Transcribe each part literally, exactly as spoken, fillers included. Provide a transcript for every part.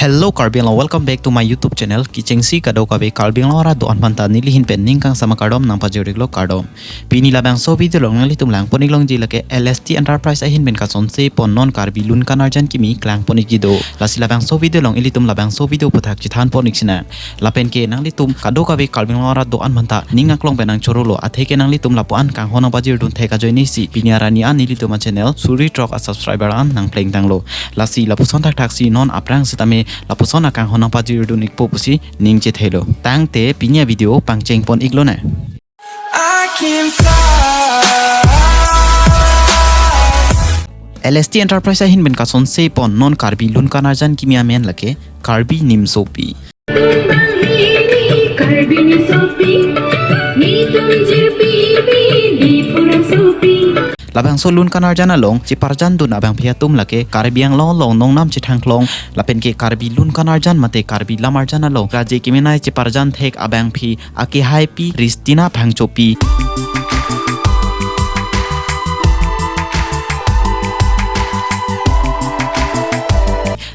Hello Karbi Anglong, welcome back to my YouTube channel. Kechengsi kadokave Karbi Anglong arat do-an aphanta neli ahin pen ning kangsam akardom nangpajir-iklo, kardom. Pini labangso video along nanglitum langpon-ik longji lake L S T Enterprise ahin pen kasonse pon non Karbi Lun Kan Arjan Kimi klangpon-ikji do. Lasi labangso video along ilitum labangso video aphuthak chethanpon-ik sinang. Lapen ke nanglitum kadokave Karbi Anglong arat do-an aphanta ning aklong pen nangchorolo, atheke nanglitum lapu-an kanghon nangpajirdun thek ajoinesi pini arni an nelitum achannel suri throk asubscriber an nangplengtanglo. Lasi lapuson thakthaksi non aphrang sitame lapuson akanghon nangpajirdun-ikpo pusi ning chethelo. Tangte pini avideo pangchengpon-iklonang. I can fly. L S T Enterprise ahin pen kasonse pon non Karbi Lun Kan Arjan Kimi amen lake Karbi Nimsopi. Karbi Nimsopi, netum jirpi, pini pura sopi. Labangso Lun Kan Arjan along cheparjandun abangpi atum lake Karbi Anglong along nongnam chethangklong, lapen ke Karbi Lun Kan Arjan mate Karbi Lam Arjan along raje kemenei cheparjan thek abangpi akehaipi Ristina Phangchopi.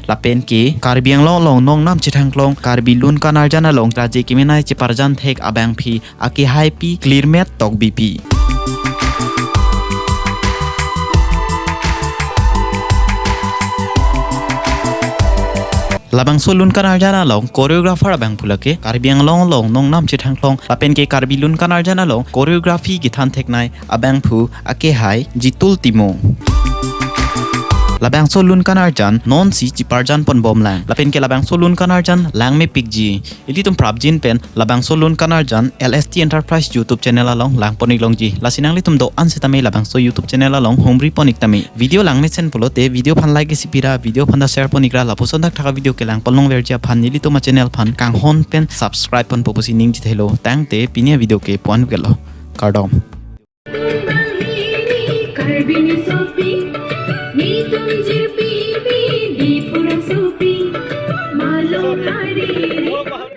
Lapen ke Karbi Anglong along nongnam chethangklong Karbi Lun Kan Arjan along raje kemenei cheparjan thek abangpi akehaipi Klirmet Tokbipi. Labangso Lun Kan Arjan along choreographer abangphu lake Karbi Anglong along nongnam chethangklong lapen ke Karbi Lun Kan Arjan along choreography kethan theknei abangphu akehai Jitul Timung. Labangso Lun Kan Arjan nonsi cheparjanponbomlang lapen ke labangso Lun Kan Arjan langmepikji. Ilitum prapjin pen labangso Lun Kan Arjan L S T Enterprise YouTube channel along langpon-ik longji. Lasi nanglitum do-an sitame labangso YouTube channel along humripon-ik tame. Video langmesen pulote video aphan like isi pira, video aphan ta share pon-ikra, lapuson thakthak avideo ke langpon longverji aphan nelitum achannel aphan kanghon pen subscribe ponpo pusi ning chethelo. Tangte pini avideo ke pu-an kelo. Kardom. Karbi Nimsopi, netum jirpi, pini pura sopi. Malong hari.